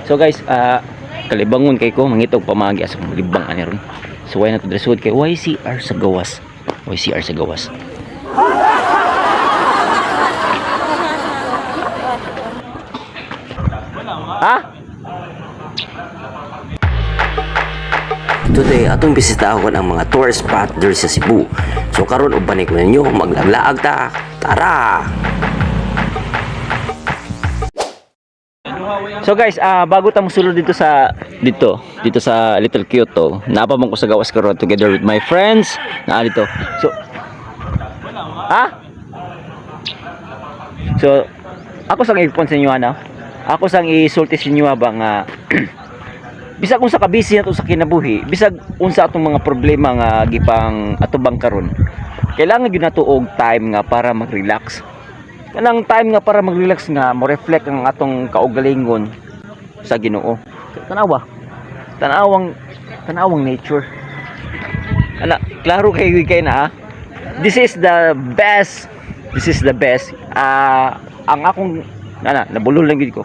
So guys, kalibangon kay ko mangitog pamagi asa kong libang ani ron. So why na to dresud kay YCR sa gawas. YCR sa gawas. Ha? Today, atong bisitahon ang mga tourist spot diri sa Cebu. So karon uban ko ninyo maglaglaag ta. Tara! So guys, bago ta mosulod dito sa Little Kyoto, naa pa man ko sa gawas karon together with my friends. Naa dito. So Ha? So ako sang ipon sa inyo ano? Ako sang isulti sa inyo ba nga bisag unsa ka busy nato sa kinabuhi, bisag unsa atong mga problema nga gipang atubang karon. Kailangan gyud nato og time nga para mag-relax, kanang time nga para mag-relax nga mo reflect ang atong kaugalingon sa Ginoo. Tanawa. Tanawang tanawang nature. Ana, klaro kay kay na ah. This is the best. This is the best. Ang akong ana nabulol lang gid ko.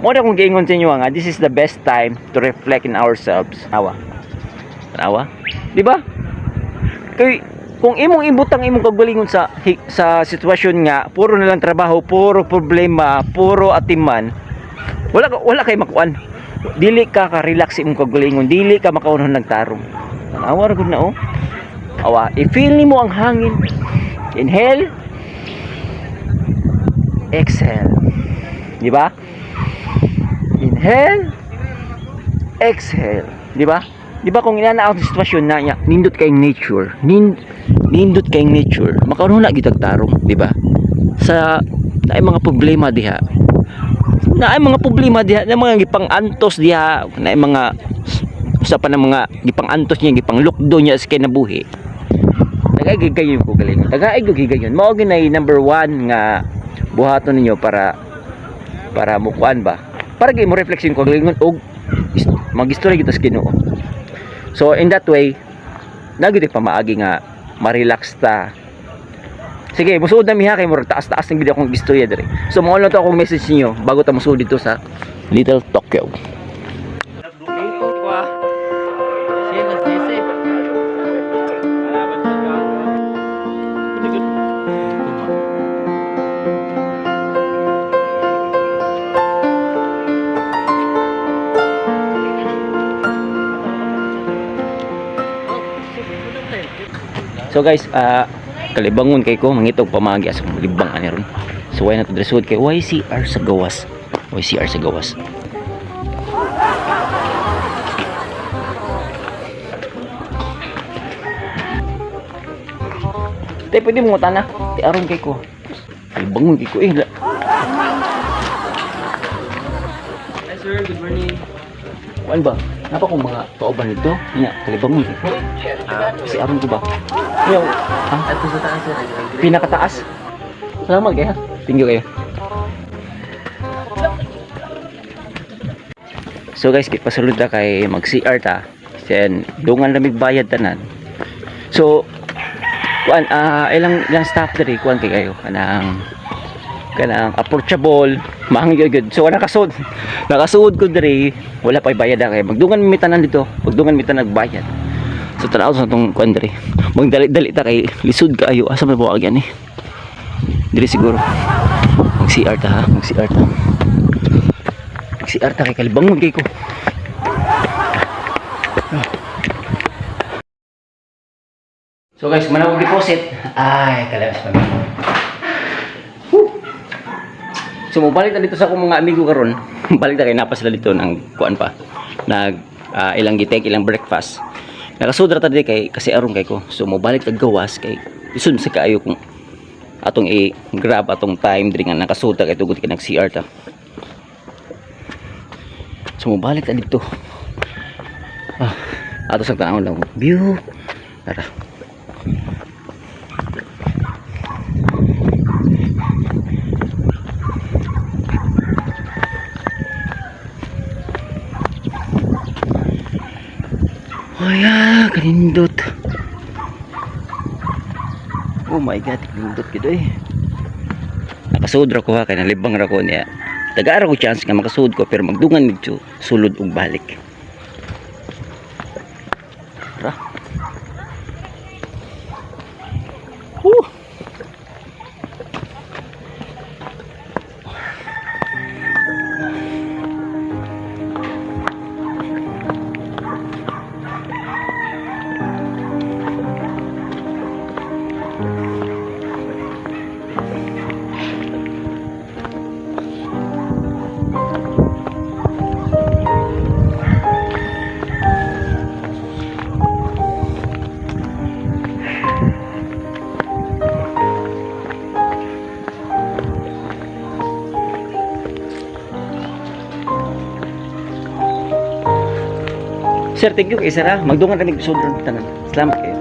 Mo na akong giingon sa inyo nga this is the best time to reflect in ourselves. Tanawa. Tanawa. Di ba? Kay kung imong ibutang imong kaugalingon sa sitwasyon nga puro na lang trabaho, puro problema, puro atiman, wala kay makuan. Dili ka ka-relax sa imong kaugalingon, dili ka makaunhon nagtarong. Tanawa ra gud na oh. Awa, i-feel nimo ang hangin. Inhale. Exhale. Di ba? Inhale. Exhale. Di ba? Di ba kung inana ang sitwasyon na niya, nindot kay nature, nindot kay nature, makaunhon na gyud tarong, di ba? Sa naay mga problema diha. Naay mga problema diha, na mga gipang-antos diha, naay mga usa pa ng mga gipang-antos niya, gipang-lukdo niya sa kinabuhi. Tagay kayo ko galing. Tagay gyud higayon. Mao gyud number one nga buhaton ninyo para para mukuan ba? Para gyud mo reflection ko galingon og mag-istorya gyud sa Ginoo. So in that way, na gyud pamaagi nga ma-relax ta. Sige, musuod na miha kay murag taas-taas ng video akong istorya diri. So mao lang to akong message niyo bago ta musuod dito sa Little Tokyo. So guys, kalibangon kay ko mangitog pamagi asa kong libang ani ron. So why na to dresud kay YCR sa gawas. YCR sa gawas. Te, pwede mo tana. Te aron kay ko. Kalibangon kay ko eh. Hi sir, good morning. Kuan ba? Napa kong mga kauban nito? Nya, kalibangon kay ko. Si aron ko ba? Yo, ha? Ato sa taas sir. Pinakataas. Salamat kayo. Thank you kayo. So guys, pasulod ta kay mag CR ta. Then dungan lamig bayad tanan. So kuan ilang ilang staff diri kuan kay kayo kanang kanang approachable, maangyo gyud. So nakasud. Nakasuod ko diri, wala pay bayad na kay magdungan mi tanan dito. Magdungan mi tanan nagbayad. So tanaw sa tong kuan diri. Magdali-dali ta kay lisod kaayo asa may buwag yan eh. Diri siguro. Mag CR ta ha, mag CR ta. Mag CR ta kay kalibangon kay ko. So guys, manawag deposit. Ay, kalawas pa. Whew. So mobalik na dito sa akong mga amigo karon. Balik na kay napa sila dito ng kuan pa. Nag ilang gitek, ilang breakfast. Nakasudra ta diri kay kasi aron kay ko. So mobalik tag gawas kay lisod sa kaayo kung atong i-grab atong time diri nga nakasuda kay tugod kay nag CR ta. So mobalik ta dito. Ato sa tanawon lang view. Tara. Ay, kanindot. Oh my God, kanindot gid oy. Nakasudra ko ha kay nalibang ra ko niya. Tagaan ko chance nga makasud ko, pero magdungan medyo sulod ug balik. Tara. Woo! Sir, thank you kay sir ha. Magdungan kami sudron tanan. Salamat kayo.